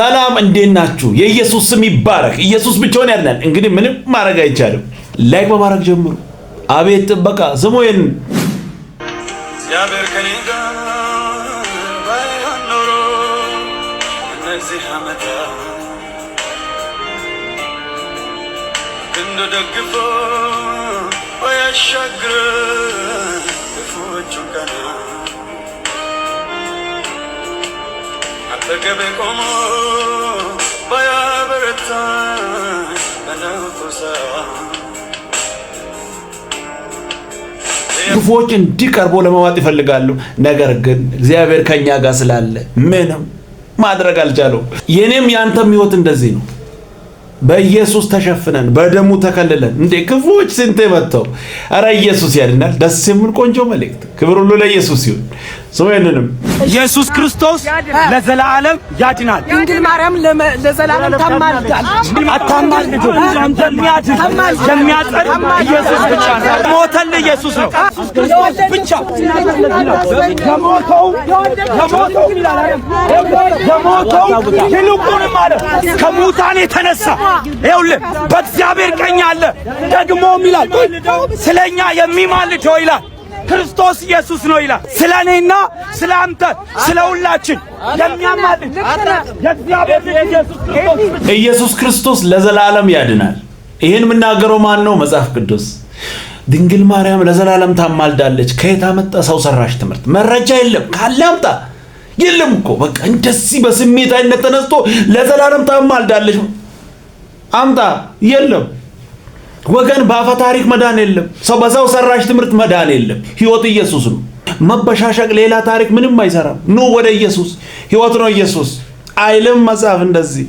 ሰላም እንዴት ናችሁ? የኢየሱስ ስም ይባረክ። ኢየሱስ ብቻውን ያድናል። እንግዲህ ምንም ማድረግ አይቻልም። Like በማድረግ ጀምሩ። አቤት ጥበቃ ስሙ ይሄን። እግዚአብሔር ከኔ ጋር ባይሆን ኖሮ እነዚህ ዓመታት ክንዱ ደግፎ ባያሻግረን ክፉዎቹን ቀናት አጠገቤ ቆሞ ባያበረታኝ በነውጡ ሰዓት። ክፉዎች እንዲቀርቦ ለመዋጥ ይፈልጋሉ። ነገር ግን እግዚአብሔር ከኛ ጋር ስላለ ምንም ማድረግ አልቻሉም። የኔም ያንተም ህይወት እንደዚህ ነው። በኢየሱስ ተሸፍነን በደሙ ተከልለን እንዴ ክፉዎች ስንቴ መጥተው፣ ኧረ ኢየሱስ ያድናል። ደስ የሚል ቆንጆ መልእክት። ክብር ሁሉ ለኢየሱስ ይሁን። ስሙ ይሄንንም። ኢየሱስ ክርስቶስ ለዘላለም ያድናል። ድንግል ማርያም ለዘላለም ታማልዳለች። አታማልድም። የሚያድን የሚያጸድቅ ኢየሱስ ብቻ ነው። ሞተል ኢየሱስ ነው። ኢየሱስ ክርስቶስ ብቻ የሞተው የሞተው የሞተው ይልቁንም አለ ከሙታን የተነሳ ይኸውልህ በእግዚአብሔር ቀኝ አለ። ደግሞም ይላል ስለኛ የሚማልደው ይላል ክርስቶስ ኢየሱስ ነው ይላል። ስለ እኔና ስለ አንተ ስለ ሁላችን የሚያማልድ የእግዚአብሔር ልጅ ኢየሱስ ክርስቶስ። ኢየሱስ ክርስቶስ ለዘላለም ያድናል። ይህን የምናገረው ማን ነው? መጽሐፍ ቅዱስ። ድንግል ማርያም ለዘላለም ታማልዳለች። ከየት አመጣ? ሰው ሰራሽ ትምህርት መረጃ የለም። ካለ አምጣ። የለም እኮ በቃ እንደዚህ በስሜታዊነት ተነስቶ ለዘላለም ታማልዳለች አምጣ። የለም ወገን፣ በአፈ ታሪክ መዳን የለም። ሰው በሰው ሰራሽ ትምህርት መዳን የለም። ህይወት ኢየሱስ ነው። መበሻሸቅ፣ ሌላ ታሪክ ምንም አይሰራም። ኑ ወደ ኢየሱስ፣ ህይወት ነው ኢየሱስ አይልም መጽሐፍ እንደዚህ።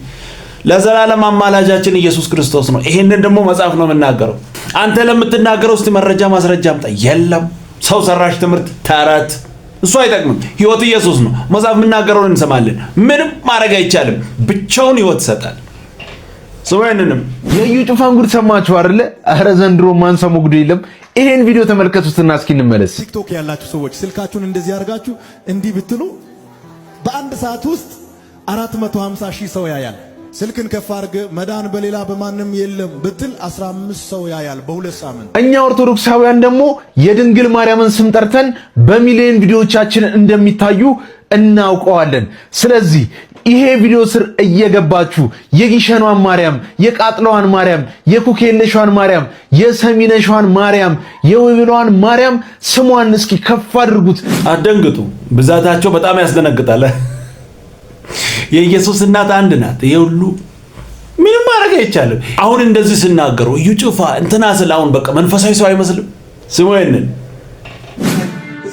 ለዘላለም አማላጃችን ኢየሱስ ክርስቶስ ነው። ይሄንን ደግሞ መጽሐፍ ነው የምናገረው። አንተ ለምትናገረው እስቲ መረጃ ማስረጃ አምጣ። የለም። ሰው ሰራሽ ትምህርት ተረት፣ እሱ አይጠቅምም። ህይወት ኢየሱስ ነው። መጽሐፍ የምናገረውን እንሰማለን። ምንም ማድረግ አይቻልም። ብቻውን ህይወት ይሰጣል። ስሙ ይሄንንም። የእዩ ጩፋን ጉድ ሰማችሁ አይደለ? ኧረ ዘንድሮ ማንሰሙ ጉድ የለም። ይሄን ቪዲዮ ተመልከቱትና እስኪ እንመለስ። ቲክቶክ ያላችሁ ሰዎች ስልካችሁን እንደዚህ አድርጋችሁ እንዲህ ብትሉ በአንድ ሰዓት ውስጥ 450 ሺህ ሰው ያያል። ስልክን ከፍ አድርገህ መዳን በሌላ በማንም የለም ብትል 15 ሰው ያያል በ2 ሳምንት። እኛ ኦርቶዶክሳውያን ደግሞ የድንግል ማርያምን ስም ጠርተን በሚሊዮን ቪዲዮዎቻችን እንደሚታዩ እናውቀዋለን። ስለዚህ ይሄ ቪዲዮ ስር እየገባችሁ የጊሸኗን ማርያም፣ የቃጥለዋን ማርያም፣ የኩኬለሿን ማርያም፣ የሰሚነሿን ማርያም፣ የውብሏን ማርያም ስሟን እስኪ ከፍ አድርጉት። አትደንግጡ። ብዛታቸው በጣም ያስደነግጣል። የኢየሱስ እናት አንድ ናት። ይሄ ሁሉ ምንም ማድረግ አይቻልም። አሁን እንደዚህ ስናገሩ እዩ ጩፋ እንትና ስለ አሁን በቃ መንፈሳዊ ሰው አይመስልም። ስሙ ይሄንን።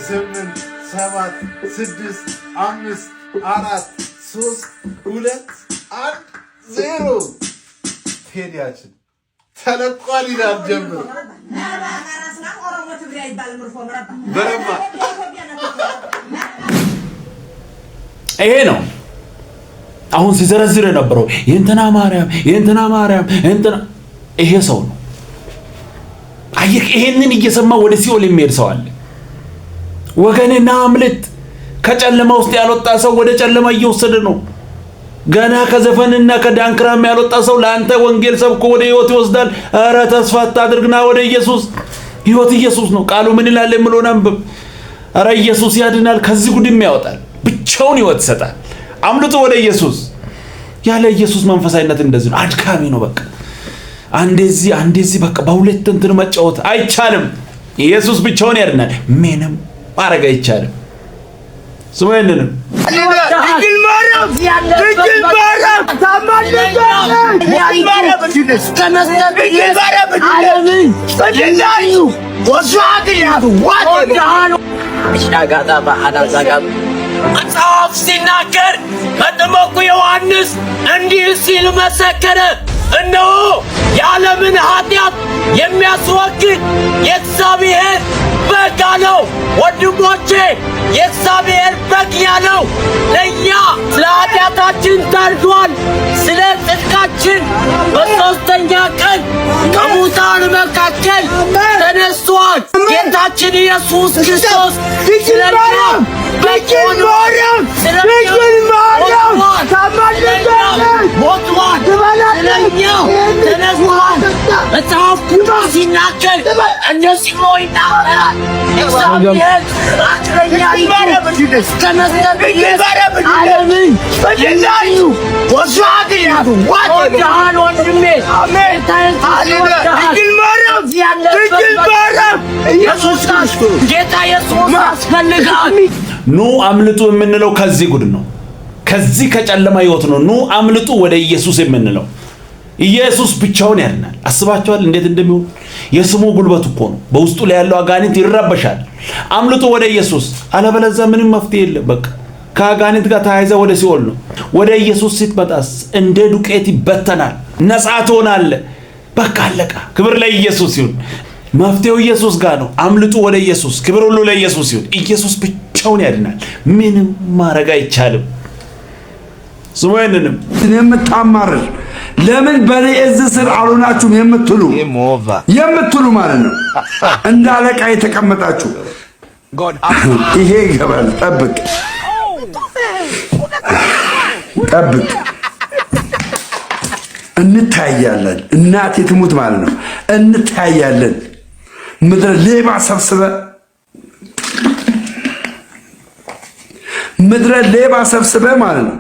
8፣ 7፣ 6፣ 5፣ 4፣ 3፣ 2፣ 1፣ 0። ቴዲያችን ተለቋል ይላል። ጀምር በረባ። ይሄ ነው አሁን ሲዘረዝር የነበረው የእንትና ማርያም፣ የእንትና ማርያም፣ የእንትና ይሄ ሰው ነው። አየህ፣ ይሄንን እየሰማ ወደ ሲኦል የሚሄድ ሰው አለ። ወገኔ ና አምልጥ። ከጨለማ ውስጥ ያልወጣ ሰው ወደ ጨለማ እየወሰደ ነው። ገና ከዘፈንና ከዳንክራም ያልወጣ ሰው ለአንተ ወንጌል ሰብኮ ወደ ህይወት ይወስዳል። ኧረ ተስፋ አታድርግና ወደ ኢየሱስ። ህይወት ኢየሱስ ነው። ቃሉ ምን ይላል የምለውን አንብብ። ኧረ ኢየሱስ ያድናል፣ ከዚህ ጉድም ያወጣል። ብቻውን ህይወት ይሰጣል። አምልጦ ወደ ኢየሱስ። ያለ ኢየሱስ መንፈሳዊነት እንደዚህ ነው፣ አድካሚ ነው። በቃ አንዴዚህ አንዴዚህ በቃ በሁለት እንትን መጫወት አይቻልም። ኢየሱስ ብቻውን ያድናል። ምንም ማድረግ አይቻልም። ስሙ ይሄንንም። ድንግል ማርያም፣ ድንግል ማርያም ታማልዳለች። ድንግል ማርያም፣ ድንግል ማርያም። መጽሐፍ ሲናገር መጥምቁ ዮሐንስ እንዲህ ሲል መሰከረ፣ እነሆ የዓለምን ኃጢአት የሚያስወግድ የእግዚአብሔር በግ አለው። ወንድሞቼ፣ የእግዚአብሔር በግ ያለው ለእኛ ስለ ኃጢአታችን ታርዷል፣ ስለ ጽድቃችን በሦስተኛ ቀን ከሙታን መካከል ተነስቷል። ጌታችን ኢየሱስ ክርስቶስ ስለኛ ድንግል ማርያም፣ ድንግል ማርያም ታማልዳለች፣ ሞቷል፣ ስለኛ ተነስቷል። መጽሐፍ ቅዱስ ሲናገር እንደዚህ ብሎ ይናገራል። እግዚአብሔር አክለኛይቱ እስከ መስቀል ድረስ ዓለምን እወድሃለሁ ወንድሜ። ድንግል ማርያም፣ ድንግል ማርያም፣ ኢየሱስ ክርስቶስ። ጌታ ኢየሱስ ያስፈልጋል። ኑ አምልጡ የምንለው ከዚህ ጉድ ነው። ከዚህ ከጨለማ ህይወት ነው። ኑ አምልጡ ወደ ኢየሱስ የምንለው። ኢየሱስ ብቻውን ያድናል። አስባችኋል እንዴት እንደሚሆን? የስሙ ጉልበት እኮ ነው። በውስጡ ላይ ያለው አጋንንት ይረበሻል። አምልጡ ወደ ኢየሱስ፣ አለበለዚያ ምንም መፍትሄ የለም። በቃ ከአጋንንት ጋር ተያይዘ ወደ ሲኦል ነው። ወደ ኢየሱስ ስትመጣስ እንደ ዱቄት ይበተናል። ነፃ ትሆናለህ። በቃ አለቀ። ክብር ለኢየሱስ ይሁን። መፍትሄው ኢየሱስ ጋር ነው። አምልጡ ወደ ኢየሱስ። ክብር ሁሉ ለኢየሱስ ይሁን። ኢየሱስ ብቻውን ያድናል። ምንም ማድረግ አይቻልም። ስሙ ይህንንም። የምታማርር፣ ለምን በኔ እዝ ስር አልሆናችሁም የምትሉ ማለት ነው። እንደ አለቃ የተቀመጣችሁ ይሄ ይገባል። ጠብቅ ጠብቅ፣ እንታያለን። እናቴ ትሙት ማለት ነው። እንታያለን። ምድረ ሌባ ሰብስበ፣ ምድረ ሌባ ሰብስበ ማለት ነው።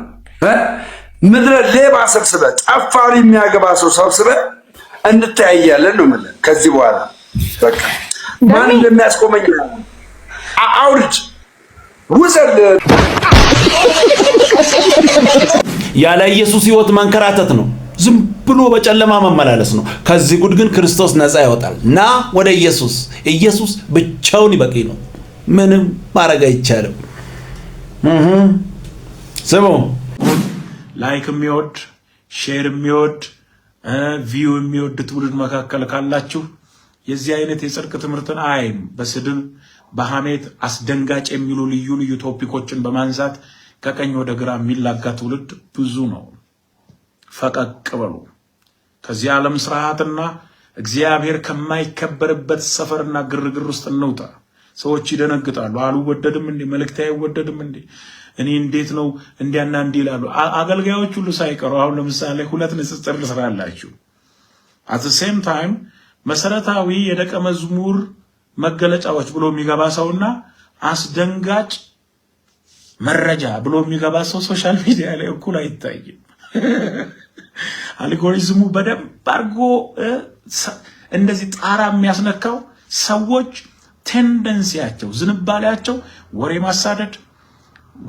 ምድረ ሌባ ሰብስበ፣ ጨፋሪ የሚያገባ ሰው ሰብስበ እንተያያለን ነው የምልህ። ከዚህ በኋላ በቃ ማን እንደሚያስቆመኝ አውርድ ውሰድ። ያለ ኢየሱስ ህይወት መንከራተት ነው። ዝም ብሎ በጨለማ መመላለስ ነው። ከዚህ ጉድ ግን ክርስቶስ ነፃ ያወጣል። ና ወደ ኢየሱስ። ኢየሱስ ብቻውን ይበቂ ነው። ምንም ማድረግ አይቻልም። ስሙ። Like የሚወድ፣ share የሚወድ፣ view የሚወድ ትውልድ መካከል ካላችሁ የዚህ አይነት የጽድቅ ትምህርትን አይም በስድብ፣ በሐሜት፣ አስደንጋጭ የሚሉ ልዩ ልዩ topic ኦችን በማንሳት ከቀኝ ወደ ግራ የሚላጋ ትውልድ ብዙ ነው። ፈቀቅ በሉ። ከዚህ ዓለም ስርዓትና እግዚአብሔር ከማይከበርበት ሰፈርና ግርግር ውስጥ እንውጣ። ሰዎች ይደነግጣሉ። አልወደድም እንዴ? መልእክቴ አይወደድም እንዴ? እኔ እንዴት ነው እንዲያና እንዲህ ይላሉ። አገልጋዮች ሁሉ ሳይቀሩ። አሁን ለምሳሌ ሁለት ንጽጽር ልስራላችሁ። At same time መሰረታዊ የደቀ መዝሙር መገለጫዎች ብሎ የሚገባ ሰውና አስደንጋጭ መረጃ ብሎ የሚገባ ሰው social media ላይ እኩል አይታይም። አልጎሪዝሙ በደንብ አድርጎ እንደዚህ ጣራ የሚያስነካው ሰዎች tendency ያቸው፣ ዝንባሌያቸው ወሬ ማሳደድ፣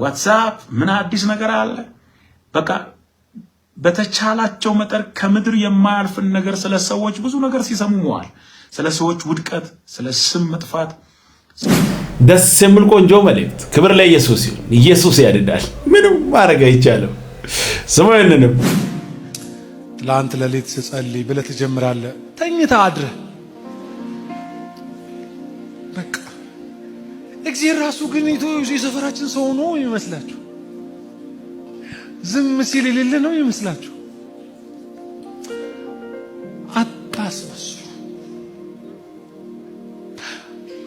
what's up፣ ምን አዲስ ነገር አለ፣ በቃ በተቻላቸው መጠን ከምድር የማያልፍን ነገር ስለ ሰዎች ብዙ ነገር ሲሰሙ መዋል፣ ስለ ሰዎች ውድቀት፣ ስለ ስም መጥፋት። ደስ የሚል ቆንጆ መልእክት። ክብር ለኢየሱስ ይሁን። ኢየሱስ ያድናል። ምንም ማድረግ አይቻልም። ስሙ ይህንንም። ትላንት ሌሊት ስጸልይ ብለህ ትጀምራለህ። ተኝተህ አድረህ በቃ እግዚአብሔር ራሱ ግን የሰፈራችን ሰው ነው ይመስላችሁ? ዝም ሲል የሌለ ነው ይመስላችሁ? አታስመስሉ።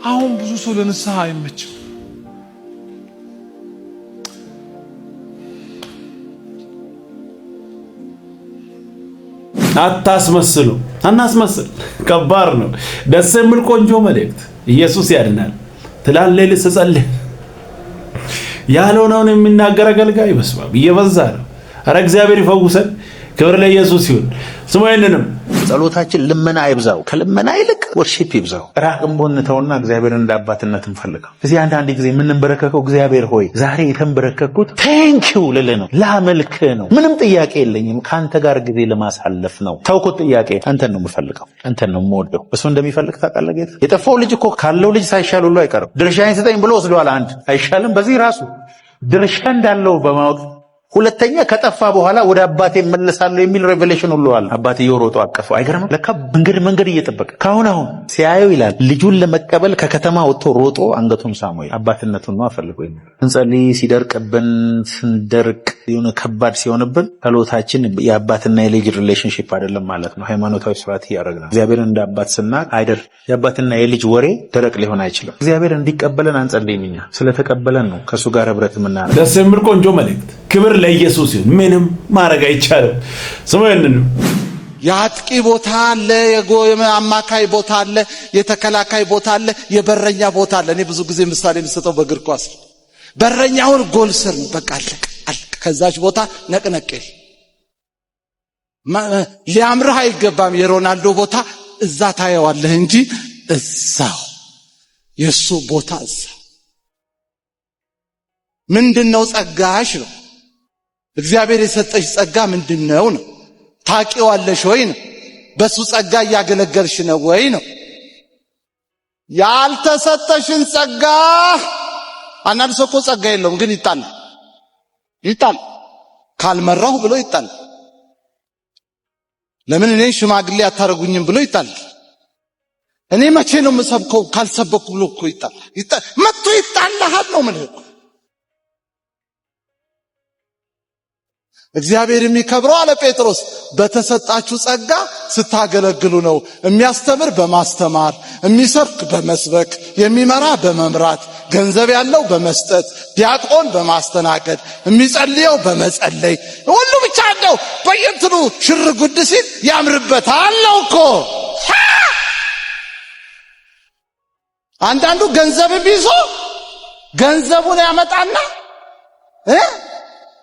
አሁን ብዙ ሰው ለንስሐ አይመችም። አታስመስሉ። አናስመስል። ከባድ ነው። ደስ የሚል ቆንጆ መልእክት። ኢየሱስ ያድናል። ትላንት ሌሊት ስጸልይ ያልሆነውን የሚናገር አገልጋይ በስመ አብ እየበዛ ነው። ኧረ እግዚአብሔር ይፈውሰን። ክብር ለኢየሱስ ይሁን። ስሙ ይህንንም። ጸሎታችን ልመና አይብዛው። ከልመና ይልቅ worship ይብዛው። ራቅንቦን ተውና እግዚአብሔርን እንደ አባትነት እንፈልገው። እዚህ አንዳንድ ጊዜ የምንበረከከው እግዚአብሔር ሆይ ዛሬ የተንበረከኩት thank you ልልህ ነው፣ ላመልክህ ነው። ምንም ጥያቄ የለኝም፣ ከአንተ ጋር ጊዜ ለማሳለፍ ነው። ተውኩት ጥያቄ፣ አንተን ነው የምፈልገው፣ አንተን ነው የምወደው። እሱ እንደሚፈልግ ታውቃለህ ጌታ። የጠፋው ልጅ እኮ ካለው ልጅ ሳይሻል ሁሉ አይቀርም። ድርሻዬን ስጠኝ ብሎ ወስዷል። አንድ አይሻልም? በዚህ ራሱ ድርሻ እንዳለው በማወቅ ሁለተኛ ከጠፋ በኋላ ወደ አባቴ እመለሳለሁ የሚል revelation ሁሉ አለ። አባትየው ሮጦ አቀፈው። አይገርምም? ለካ መንገድ መንገድ እየጠበቀ ካሁን አሁን ሲያየው ይላል ልጁን ለመቀበል ከከተማ ወጥቶ ሮጦ አንገቱን ሳመው። አባትነቱን ነው ፈልጎ። ስንጸልይ ሲደርቅብን፣ ስንደርቅ፣ የሆነ ከባድ ሲሆንብን ጸሎታችን የአባትና የልጅ relationship አይደለም ማለት ነው። ሃይማኖታዊ ስርዓት እያደረግን ነው። እግዚአብሔርን እንደ አባት ስናቅ አይደር የአባትና የልጅ ወሬ ደረቅ ሊሆን አይችልም። እግዚአብሔር እንዲቀበለን አንጸልይም። እኛ ስለተቀበለን ነው ከእሱ ጋር ህብረት የምናደርገው። ደስ የሚል ቆንጆ መልእክት። ክብር ለኢየሱስ ይሁን። ምንም ማድረግ አይቻልም። ስሙ ይህንን። የአጥቂ ቦታ አለ፣ የአማካይ ቦታ አለ፣ የተከላካይ ቦታ አለ፣ የበረኛ ቦታ አለ። እኔ ብዙ ጊዜ ምሳሌ የምሰጠው በእግር ኳስ ነው። በረኛውን ጎል ስር ነው። በቃ አለቀ አለቀ። ከዛች ቦታ ነቅነቅ ሊያምርህ አይገባም። የሮናልዶ ቦታ እዛ ታየዋለህ እንጂ እዛው የእሱ ቦታ እዛ። ምንድነው ጸጋሽ ነው? እግዚአብሔር የሰጠሽ ጸጋ ምንድነው ነው? ታውቂዋለሽ ወይ ነው? በሱ ጸጋ እያገለገልሽ ነው ወይ ነው? ያልተሰጠሽን ጸጋ፣ አንዳንድ ሰው እኮ ጸጋ የለውም ግን ይጣላል፣ ይጣል ካልመራሁ ብሎ ይጣላል። ለምን እኔ ሽማግሌ አታረጉኝም ብሎ ይጣላል። እኔ መቼ ነው የምሰብከው ካልሰበኩ ብሎ እኮ ይጣል፣ መጥቶ ይጣላሃል ነው የምልህ እኮ። እግዚአብሔር የሚከብረው አለ ጴጥሮስ በተሰጣችሁ ጸጋ ስታገለግሉ ነው። የሚያስተምር በማስተማር፣ የሚሰብክ በመስበክ፣ የሚመራ በመምራት፣ ገንዘብ ያለው በመስጠት፣ ዲያቆን በማስተናገድ፣ የሚጸልየው በመጸለይ፣ ሁሉ ብቻ እንደው በየእንትኑ ሽር ጉድ ሲል ያምርበታል ነው እኮ። አንዳንዱ ገንዘብ ይዞ ገንዘቡን ያመጣና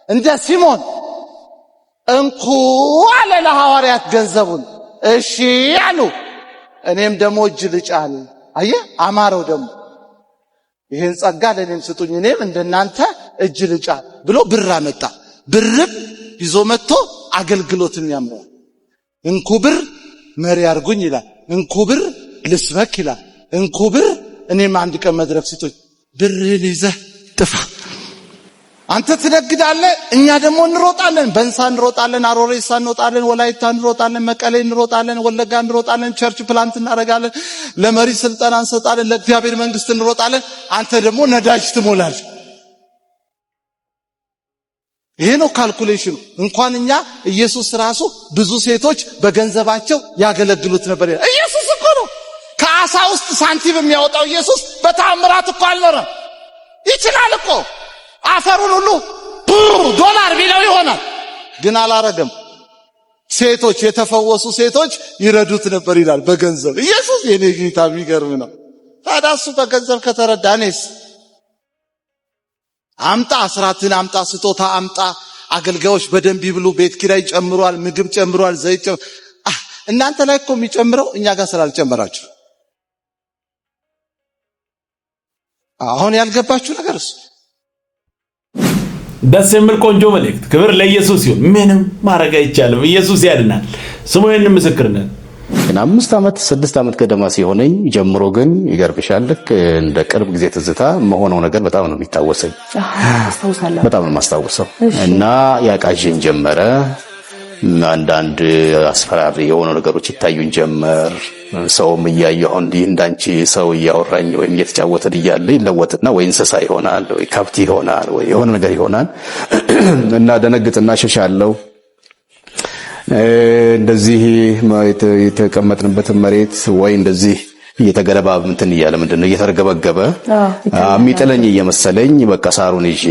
እንደ ሲሞን እንኩ አለ ለሐዋርያት ገንዘቡን። እሺ አሉ። እኔም ደግሞ እጅ ልጫን። አየህ አማረው ደግሞ፣ ይሄን ጸጋ ለእኔም ስጡኝ፣ እኔም እንደናንተ እጅ ልጫን ብሎ ብር አመጣ። ብርም ይዞ መጥቶ አገልግሎትን ያምረዋል። እንኩ ብር መሪ አርጉኝ ይላል። እንኩ ብር ልስበክ ይላል። እንኩ ብር እኔም አንድ ቀን መድረክ ስጡኝ። ብርህን ይዘህ ጥፋ። አንተ ትነግዳለህ፣ እኛ ደግሞ እንሮጣለን። በንሳ እንሮጣለን፣ አሮሬሳ እንሮጣለን፣ ወላይታ እንሮጣለን፣ መቀሌ እንሮጣለን፣ ወለጋ እንሮጣለን፣ church plant እናደርጋለን፣ ለመሪ ስልጠና እንሰጣለን፣ ለእግዚአብሔር መንግስት እንሮጣለን። አንተ ደግሞ ነዳጅ ትሞላለህ። ይሄ ነው calculation ኑ። እንኳን እኛ ኢየሱስ ራሱ ብዙ ሴቶች በገንዘባቸው ያገለግሉት ነበር። ኢየሱስ እኮ ነው ከአሳ ውስጥ ሳንቲም የሚያወጣው። ኢየሱስ በተአምራት እኮ አልኖረም። ይችላል እኮ፣ አፈሩን ሁሉ ዶላር ቢለው ይሆናል፣ ግን አላረገም። ሴቶች፣ የተፈወሱ ሴቶች ይረዱት ነበር ይላል በገንዘብ። ኢየሱስ የኔ ጌታ የሚገርም ነው። ታዲያ እሱ በገንዘብ ከተረዳ እኔስ? አምጣ፣ አስራትን አምጣ፣ ስጦታ አምጣ። አገልጋዮች በደንብ ይብሉ። ቤት ኪራይ ጨምሯል፣ ምግብ ጨምሯል፣ ዘይት ጨምሯል። እናንተ ላይ እኮ የሚጨምረው እኛ ጋር ስላልጨመራችሁ። አሁን ያልገባችሁ ነገር እሱ። ደስ የሚል ቆንጆ መልእክት። ክብር ለኢየሱስ ይሁን። ምንም ማድረግ አይቻልም። ኢየሱስ ያድናል። ስሙ ይህንን ምስክርነት። ግን 5 ዓመት 6 ዓመት ገደማ ሲሆነኝ ጀምሮ ግን ይገርምሻል፣ ልክ እንደ ቅርብ ጊዜ ትዝታ መሆነው ነገር በጣም ነው የሚታወሰኝ። አስታውሳለሁ። በጣም ነው የማስታውሰው እና ያቃዥን ጀመረ። አንዳንድ አስፈራሪ የሆኑ ነገሮች ይታዩን ጀመር። ሰውም እያየሁ እንዲህ እንዳንቺ ሰው እያወራኝ ወይም እየተጫወትን እያለ ይለወጥና ወይ እንስሳ ይሆናል ወይ ከብት ይሆናል ወይ የሆነ ነገር ይሆናል እና ደነግጥና ሸሻለሁ። እንደዚህ የተቀመጥንበትን መሬት ወይ እንደዚህ እየተገለባ እንትን እያለ ምንድን ነው እየተርገበገበ የሚጥለኝ እየመሰለኝ በቃ ሳሩን ይዤ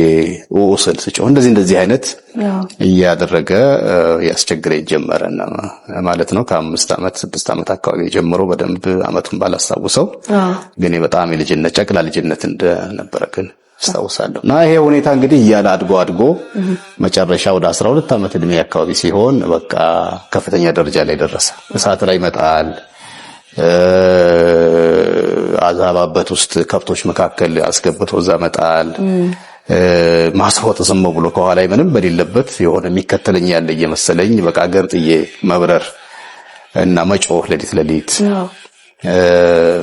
ስል ስጮህ እንደዚህ እንደዚህ አይነት እያደረገ ያስቸግረኝ ጀመረ ማለት ነው። ከ5 ዓመት 6 ዓመት አካባቢ ጀምሮ በደንብ አመቱን ባላስታውሰው ግን በጣም የልጅነት ጨቅላ ልጅነት እንደነበረ ግን አስታውሳለሁ። እና ይሄ ሁኔታ እንግዲህ እያለ አድጎ አድጎ መጨረሻ ወደ 12 ዓመት ዕድሜ አካባቢ ሲሆን በቃ ከፍተኛ ደረጃ ላይ ደረሰ። እሳት ላይ ይመጣል። አዛባበት ውስጥ ከብቶች መካከል አስገብቶ እዛ መጣል፣ ማስሮጥ፣ ዝም ብሎ ከኋላ ምንም በሌለበት የሆነ የሚከተለኝ ያለ እየመሰለኝ በቃ ገርጥዬ መብረር እና መጮህ ሌሊት ሌሊት።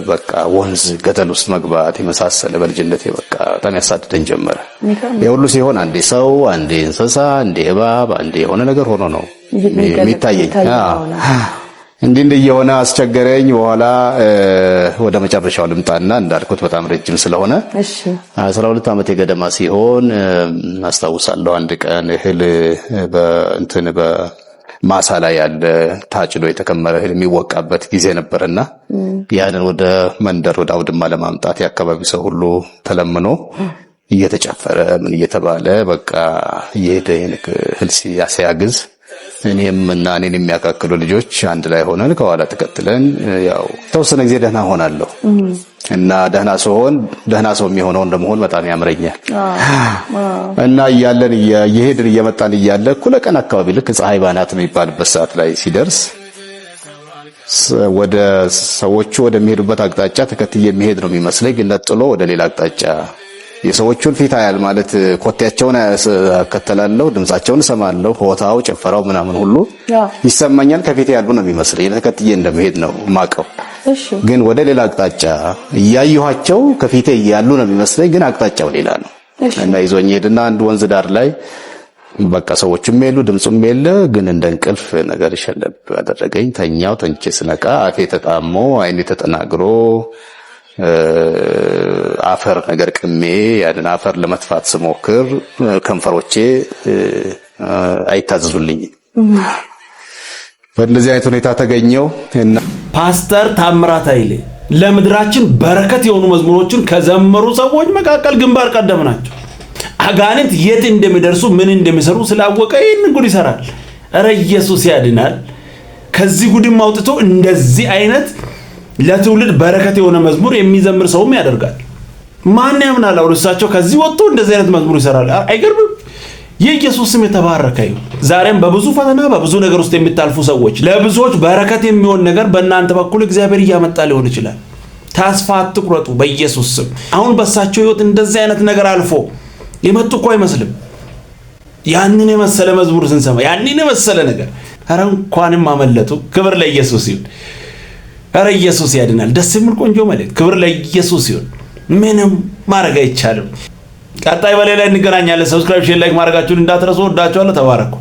በቃ ወንዝ ገደል ውስጥ መግባት የመሳሰለ በልጅነቴ በቃ በጣም ያሳድደኝ ጀመረ። የሁሉ ሲሆን አንዴ ሰው፣ አንዴ እንስሳ፣ አንዴ እባብ፣ አንዴ የሆነ ነገር ሆኖ ነው የሚታየኝ። እንዲህ እንዲህ እየሆነ አስቸገረኝ። በኋላ ወደ መጨረሻው ልምጣና እንዳልኩት በጣም ረጅም ስለሆነ 12 ዓመት የገደማ ሲሆን አስታውሳለሁ። አንድ ቀን እህል በእንትን በማሳ ላይ ያለ ታጭዶ የተከመረ እህል የሚወቃበት ጊዜ ነበርና ያንን ወደ መንደር ወደ አውድማ ለማምጣት የአካባቢው ሰው ሁሉ ተለምኖ እየተጨፈረ ምን እየተባለ በቃ እየሄደ እህል ሲያግዝ እኔም እና እኔን የሚያካክሉ ልጆች አንድ ላይ ሆነን ከኋላ ተከትለን ያው ተወሰነ ጊዜ ደህና ሆናለሁ እና ደህና ስሆን ደህና ሰው የሚሆነውን ለመሆን በጣም ያምረኛል እና እያለን እየሄድን እየመጣን እያለ እኩለ ቀን አካባቢ ልክ ፀሐይ ባናት የሚባልበት ሰዓት ላይ ሲደርስ ወደ ሰዎቹ ወደሚሄዱበት አቅጣጫ ተከትዬ የሚሄድ ነው የሚመስለኝ፣ ግን ነጥሎ ወደ ሌላ አቅጣጫ የሰዎቹን ፊት አያል ማለት ኮቴያቸውን አከተላለሁ፣ ድምጻቸውን እሰማለሁ፣ ሆታው ጭፈራው ምናምን ሁሉ ይሰማኛል። ከፊት ያሉ ነው የሚመስለኝ፣ ተከትዬ እንደመሄድ ነው ማቀው። ግን ወደ ሌላ አቅጣጫ እያየኋቸው ከፊቴ እያሉ ነው የሚመስለኝ፣ ግን አቅጣጫው ሌላ ነው እና ይዞኝ ሄድና አንድ ወንዝ ዳር ላይ በቃ ሰዎችም የሉ ድምጹም የለ፣ ግን እንደ እንቅልፍ ነገር ሸለብ አደረገኝ። ተኛው። ተኝቼ ስነቃ አፌ ተጣሞ አይኔ ተጠናግሮ አፈር ነገር ቅሜ ያንን አፈር ለመትፋት ስሞክር ከንፈሮቼ አይታዘዙልኝም። በእንደዚህ አይነት ሁኔታ ተገኘው። ፓስተር ታምራት ኃይሌ ለምድራችን በረከት የሆኑ መዝሙሮችን ከዘመሩ ሰዎች መካከል ግንባር ቀደም ናቸው። አጋንንት የት እንደሚደርሱ ምን እንደሚሰሩ ስላወቀ ይህንን ጉድ ይሰራል። እረ ኢየሱስ ያድናል። ከዚህ ጉድም አውጥቶ እንደዚህ አይነት ለትውልድ በረከት የሆነ መዝሙር የሚዘምር ሰውም ያደርጋል። ማን ያምናል? አሁን እሳቸው ከዚህ ወጥቶ እንደዚህ አይነት መዝሙር ይሰራል። አይገርምም? የኢየሱስ ስም የተባረከ ይሁን። ዛሬም በብዙ ፈተና በብዙ ነገር ውስጥ የምታልፉ ሰዎች ለብዙዎች በረከት የሚሆን ነገር በእናንተ በኩል እግዚአብሔር እያመጣ ሊሆን ይችላል። ተስፋ አትቁረጡ በኢየሱስ ስም። አሁን በእሳቸው ሕይወት እንደዚህ አይነት ነገር አልፎ የመጡ እኮ አይመስልም። ያንን የመሰለ መዝሙር ስንሰማ ያንን የመሰለ ነገር፣ ኧረ እንኳንም አመለጡ። ክብር ለኢየሱስ ይሁን። ኧረ ኢየሱስ ያድናል። ደስ የሚል ቆንጆ መልእክት። ክብር ለኢየሱስ ይሁን። ምንም ማድረግ አይቻልም። ቀጣይ በሌላ እንገናኛለን። Subscribe፣ share፣ like ማድረጋችሁን እንዳትረሱ። ወዳችኋለሁ። ተባረኩ።